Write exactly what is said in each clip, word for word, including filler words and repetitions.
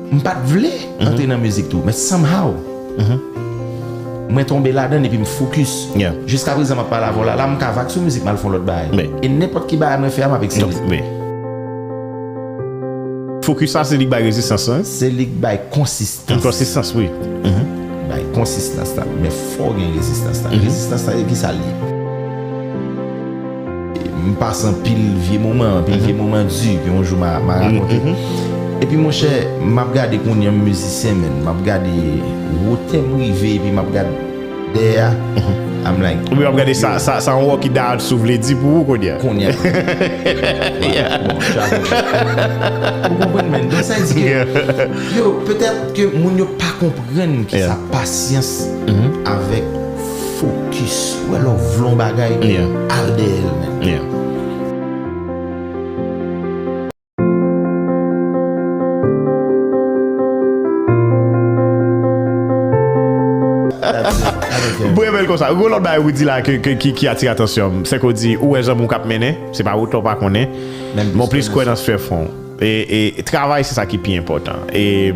M pa t vle antre nan mizik tou, men somehow, mwen tonbe ladan l epi m fokis. Jiskaprezan, m ap pale avè w la, la, m ka vag sou mizik, m al fè yon lòt bagay. E nenpòt ki bagay mwen fè a, m ap eksele. Fokis sa, se li k bay rezistans lan. Se li k bay konsistans. Konsistans, wi. Bay konsistans la. Men fò w gen rezistans la. Rezistans la, se ki sa l ye? M pase anpil vye moman, anpil vye moman di ke yon jou m a rakonte. Epi monchè, m ap gade kounye a m mizisyen, men m ap gade wotè m rive, epi m ap gade dèyè a, I'm like. Ou menm ap gade sa, sa, sa yon Rocky Dad sou vle di pou ou kounye a. Kounye a. Bon, chapo. Ou konprann, men. Donk, sa di ke, yo, petèt ke moun yo pa konprann ki sa pasyans avèk fokis. Ou wè lè w vle yon bagay, al dèyè l, men. Mwen renmen l konsa. Gon lòt bagay ou di la ke, ke, ki, ki atire atansyon m. Se ke w di, ou wè zanmi w k ap mennen, se pa wotè w pa konnen. Men w plis kwè nan sfè fon w. E, e travay, se sa ki pi enpòtan. E,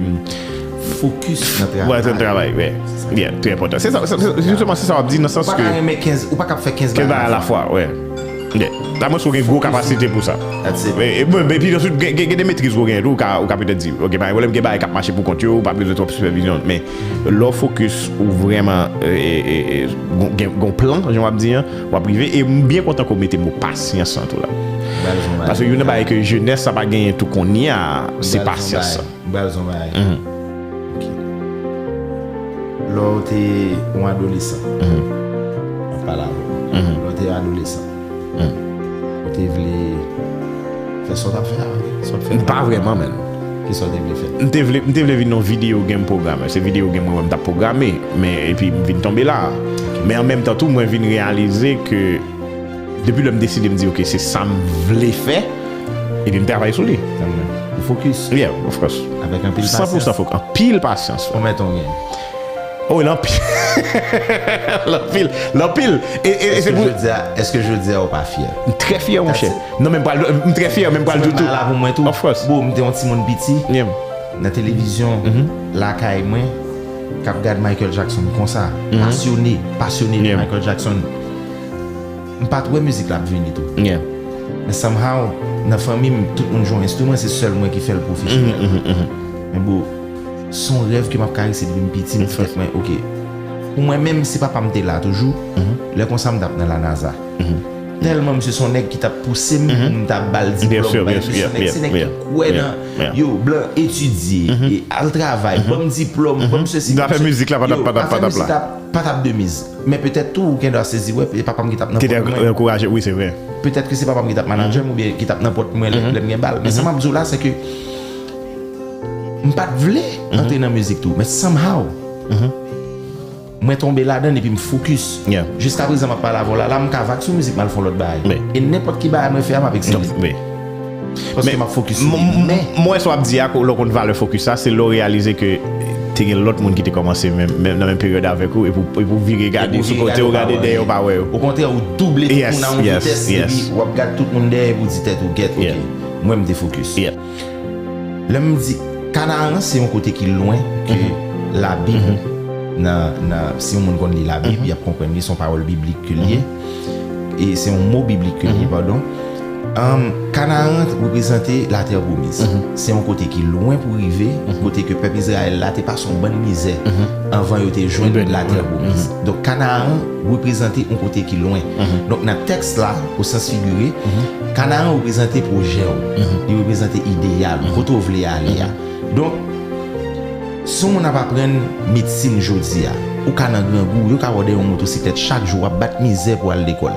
fokis nan travay. Wè, nan travay, wè. Yeah, trè enpòtan. Se sa, se, se, jisteman, se sa w ap di nan sans ke. Ou pa ka renmen kenz, ou pa ka ap fè kenz bagay alafwa. Kenz bagay alafwa, wè. Yeah. Amwens ou gen gwo kapasite pou sa. That's it. E, e, bon, epi answit, gen, gen, gen de metriz ou gen tou, ou ka, ou ka petèt di, ok, pa gen pwoblèm, gen bagay k ap mache pou kont yo, ou pa bezwen twòp sipèvizyon. Men, lè w fokis, ou vrèman, e, e, e, e, gon, gen, gon plan, jan w ap di an, w ap rive. E m byen kontan ke w mete mo pasyans lan tou la. Paske youn nan bagay ke jenès sa pa genyen tou kounye a, se pasyans lan. M pral di yon bagay. Ok. Lè w te yon adolesan, m ap pale avè w. Lè w te yon adolesan, ou te vle fè sa w t ap fè a, sa w t fè a. Pa vrèman, menn. Ki sa w te vle fè? M te vle, m te vle vin yon video game programmer. Se video game mwen wè m t ap pwograme, men epi m vin tonbe la. Men an menm tan tou, mwen vin reyalize ke depi lè m deside m di, ok, se sa m vle fè, epi m travay sou li. Ou fokis. Yeah, of course. Avèk anpil pasyans. San pou san fokis. Anpil pasyans. Konbyen tan w gen? Oh, l anpil. L anpil. L anpil. E, e, e se pou. Èske jodi a, èske jodi a ou pa fyè? M trè fyè, monchè. Non, men m pral, m trè fyè, men m pral di w tou. Of course. Bon, m te yon timoun piti. Nan televizyon, lakay mwen, k ap gad Michael Jackson konsa. Pasyone, pasyone de Michael Jackson. M pa t wè mizik la ap vini tou. Men somehow, nan fanmi m, tout moun jwe yon enstriman, se sèl mwen ki fè l pwofesyonèl. Men bro, se yon rèv ke m ap karese depi m piti, m di tèt mwen, ok. Pou mwen menm, si papa m te la toujou, lè konsa m t ap nan la NASA. Tèlman misye se yon nèg ki t ap pouse m pou m ta ba l diplòm, paske se yon nèg, se nèg ki kwè nan, yo, blan, etidye, e al travay, ban m diplòm, ban m sesi, ban m sesi. Yo, afè mizik la pa t ap, pa t ap, pa t ap la. Pa t ap de miz. Men petèt tou, ou gendwa sezi, wè, e papa m ki t ap nan pòt mwen. Ki te ankouraje, wi, se vre. Petèt ke se papa m ki t ap manadjè m oubyen ki t ap nan pòt mwen lè, lè m gen bal. Men sa m ap di w la, se ke m pa t vle antre nan mizik tou, men somehow, mwen tonbe ladan l epi m fokis. Jiskaprezan, m ap pale avè w la, la, m ka vag sou mizik, m al fè yon lòt bagay. E nenpòt ki bagay mwen fè a, m ap eksele. Paske m ap fokis sou li. Men m wè sa w ap di a, lè w konn valè fokis la, se lè w reyalize ke te gen lòt moun ki te kòmanse menm, menm, nan menm peryòd avèk ou, epi w, epi w vire gade sou kote, w gade dèyè, w pa wè yo. Okontrè, ou double tout moun a yon vitès, epi w ap gade tout moun dèyè, epi w di tèt ou, gèt, ok, mwen m te fokis. Lè m di, Kanaran se yon kote ki lwen ke Labib, nan, nan, si yon moun konn li Labib, y ap konprann li, se yon pawòl biblik ke l ye. E se yon mo biblik ke l ye, padon. Kanaran reprezante latè pwomiz. Se yon kote ki lwen pou rive, kote ke pèp Izrayèl la te pase yon bann mizè anvan yo te jwenn latè pwomiz. Donk, Kanaran reprezante yon kote ki lwen. Donk, nan tèks la, o sans figire, Kanaran reprezante pwojè w, li reprezante ideyal ou, kote w vle ale a. Donk, si yon moun ap aprann medsin jodi a, ou ka nan grangou, yo ka wè w dèyè yon motosiklèt chak jou, w ap bat mizè pou al lekòl.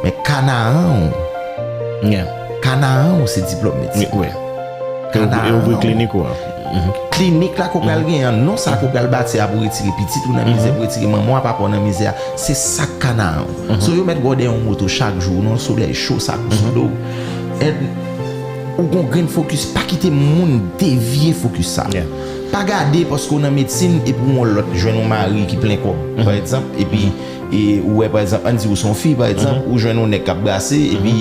Men Kanaran w, Kanaran w se diplòm medsin. Kanaran w. E ouvri klinik ou an. Klinik la ke w pral genyen an, non sa ke w pral bati a pou retire pitit ou nan mizè, pou retire manman w a, papa w nan mizè a, se sa k Kanaran w. So, yo mèt wè w dèyè yon moto chak jou, nan yon solèy cho, sa kou sou do w. And ou gon grenn fokis, pa kite moun devye fokis sa. Pa gade paske w nan medsin epi w yon lòt jwenn yon mari ki plen kòb, pa egzanp, epi, e, ou wè, pa egzanp, ann di ou se yon fi, pa egzanp, ou jwenn yon nèg k ap brase, epi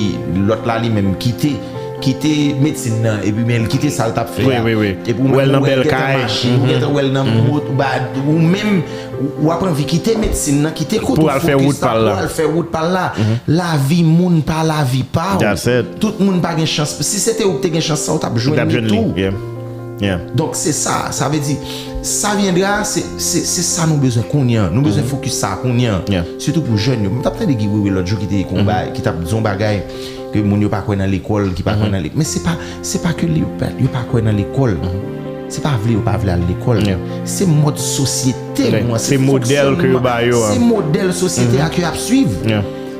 lòt la li menm kite kite medsin nan, epi men l kite sa l t ap fè a. Epi ou menm ou wè l gentan mache, ou gentan wè l nan mot, ou ba, ou menm, ou ap anvi kite medsin nan, kite kote w fokis la pou w al fè wout pa l la. Lavi moun pa lavi pa w. Tout moun pa gen chans. Si se te ou ki te gen chans sa, ou t ap jwenn li tou. Donk se sa, sa vle di, sa vyendra, se, se, se sa nou bezwen kounye a. Nou bezwen fokis sa kounye a. Sitou pou jèn yo. M t ap tande Guy Wewe lòt jou ki te konba, ki t ap di yon bagay ke moun yo pa kwè nan lekòl, ki pa kwè nan lekòl. Men se pa, se pa ke li, yo pa, yo pa kwè nan lekòl. Se pa vle yo pa vle al lekòl. Se mòd sosyete nou an, se modèl ke yo ba yo a. Se modèl sosyete a ke y ap swiv.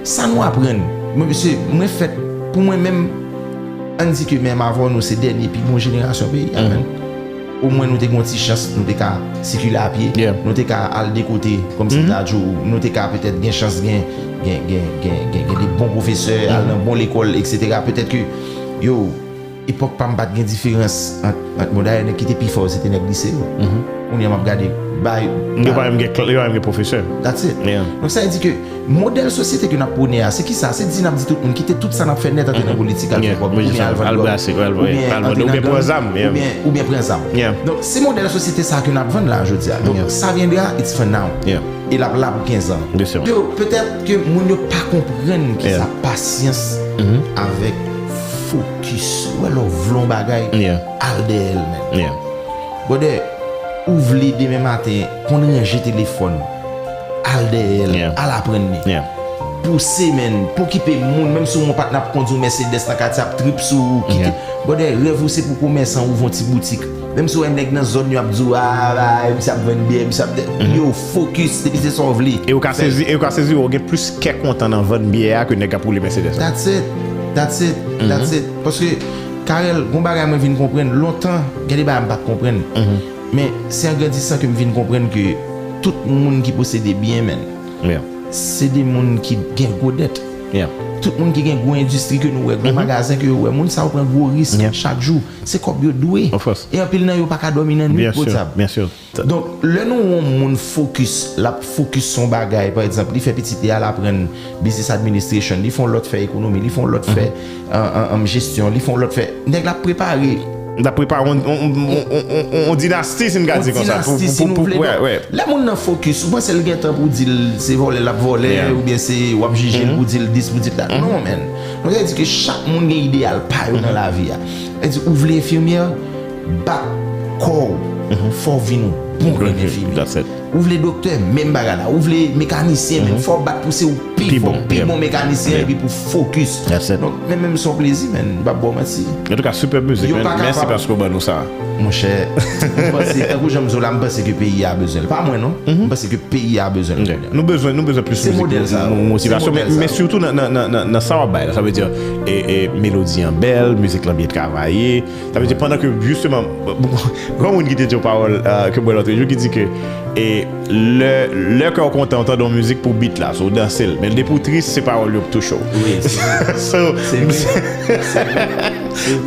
Sa nou aprann. Mwen, mesye, mwen fèt pou mwen menm, ann di ke menm avè nou se dènye pi bon jenerasyon peyi a, menm. Omwen nou te gen yon ti chans, nou te ka sikile a pye, nou te ka al de kote, kòmsi m ta di w, nou te ka petèt gen chans gen, gen, gen, gen, gen, gen de bon pwofesè, al nan bon lekòl, etsetera. Petèt ke, yo, epòk pa m pa t gen diferans ant, ant moun. Dayè, nèg ki te pi fò yo, se te nèg lise yo. Kounye a m ap gade, bay, yo pa menm gen, yo pa menm gen pwofesè. That's it. Donk, sa vle di ke modèl sosyete ke n ap pwone a, se ki sa? Se di n ap di tout moun, kite tout sa n ap fè nèt, antre nan politik, al fè kòb, oubyen al vann dwòg, oubyen antre nan gang, oubyen, oubyen pran zam. Donk, se modèl sosyete sa ke n ap vann la, jodi a. Donk, sa vyendra, it's for now. E l ap la pou kenz an. Yo, petèt ke moun yo pa konprann ki sa pasyans avèk fokis. Ou wè lè w vle yon bagay, al dèyè l, menm. Brother, ou vle demen maten konn ranje telefòn, al dèyè l, al aprann li. Pouse, menm, pokipe moun, menm si w wè yon patnè ap kondui yon Mercedes nan katye ap trip sou ou, kite. Brother, rèv ou se pou komèsan, ouvri yon ti boutik. Menm si w wè nèg nan zòn yo ap di w, a, a, misye ap vann byè, misye ap, yo, fokis, depi se sa w vle. E ou ka sezi, e ou ka sezi, ou gen plis kè kontan nan vann byè a ke nèg k ap woule Mercedes la. That's it. That's it. That's it. Paske, Carel, gon bagay mwen vin konprann, lontan, gen de bagay m pa t konprann. Men, se an grandisan ke m vin konprann ke tout moun ki posede byen, menm, se de moun ki gen gwo dèt. Tout moun ki gen gwo endistri ke nou wè, gwo magazen ke yo wè, moun sa yo pran gwo risk chak jou. Se kòb yo dwe. E anpil nan yo pa ka dòmi nan nwit, podyab. Donk, lè nou wè yon moun fokis, l ap fokis sou yon bagay, pa egzanp, li fè pitit li al aprann business administration, li fè yon lòt fè ekonomi, li fè yon lòt fè, an, an, an, jesyon, li fè yon lòt fè. Nèg la ap prepare. L ap prepare yon, yon, yon dinasti, si n ka di konsa. Yon dinasti, si nou vle. Lè moun nan fokis, ou panse l gen tan pou di l se vòlè l ap vòlè, oubyen se w ap jije l pou di l dis, pou di l dat. Non, man. Donk, sa vle di ke chak moun gen ideyal pa yo nan lavi a. Sa vle di, ou vle enfimyè, bat kò w, fò w vin yon bon grenn enfimyè. Ou vle doktè, menm bagay la. Ou vle mekanisyen, menm, fò w bat pou se ou pi fò, pi bon mekanisyen, epi pou fokis. Donk, men menm se yon plezi, man, m p ap ba w manti. Antouka, sipèb mizik, man. Mèsi paske w ban nou sa. Monchè, m panse, tankou jan m di w la, m panse ke peyi a bezwen l. Pa mwen, non. M panse ke peyi a bezwen l. Nou bezwen, nou bezwen plis mizik pou, pou motivasyon, men, men sitou nan, nan, nan, nan, nan sa w ap bay la. Sa vle di, e, e, melodi an bèl, mizik lan byen travaye. Sa vle di, pandan ke, jisteman, gon moun ki te di yon pawòl, euh, ke m wè lòt jou, ki di ke, e, lè, lè kè w kontan, w tande yon mizik pou beat la, so w danse l. Men depi w tris, se pawòl yo k touche w. Wi, se vre. So, se vre. Se vre.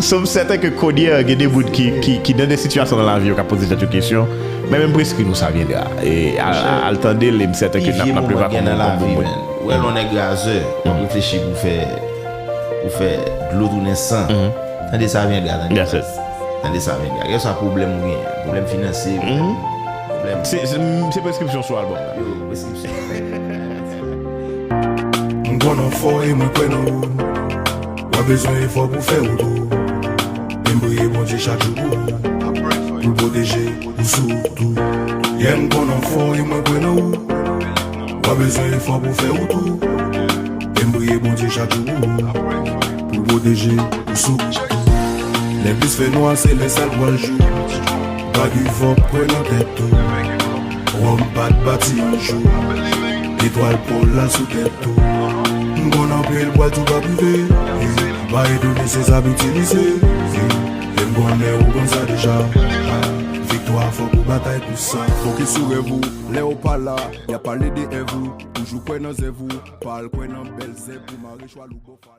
So, m sèten ke kounye a, gen de moun ki, ki, ki nan de sitiyasyon nan lavi yo k ap poze tèt yo kesyon. Men, men m preskri nou sa vyendra. E al, al tande l, e m sèten ke n ap, n ap rive ak yon bon, bon bout. Ou wè lè yon nèg razè, w ap reflechi pou fè, pou fè dlo tounen san. Tande sa vyendra, tande sa. Tande sa vyendra. Kèlkeswa pwoblèm ou genyen, pwoblèm finanse, pwoblèm, pwoblèm. Se, se, se preskripsyon sou albòm la. Yo, preskripsyon. M konn ou fò e mwen kwè nan ou. W ap bezwen efò pou fè wout ou. Men m priye Bondye chak jou pou ou. Pou l pwoteje ou sou tou. Yeah, m konn ou fò e mwen kwè nan ou. W ap bezwen efò pou fè wout ou. Men m priye Bondye chak jou pou ou. Pou l pwoteje ou sou tou. Lè plis fè nwa, se lè sa l pral jou. Pa give up, kwè nan tèt ou. Wòm pa t bati yon jou. Etwal pòl la sou tèt ou. M konn anpil pral tou p ap rive. Pa etone si z ap itilize. E m konnen ou konn sa deja. Viktwa fòk ou batay pou sa. Fokis sou rèv ou. Lè ou pa la, y ap pale de èv ou. Toujou kwè nan zèv ou. Pa al kwè nan bèl zèb pou mare chwal ou bò fal.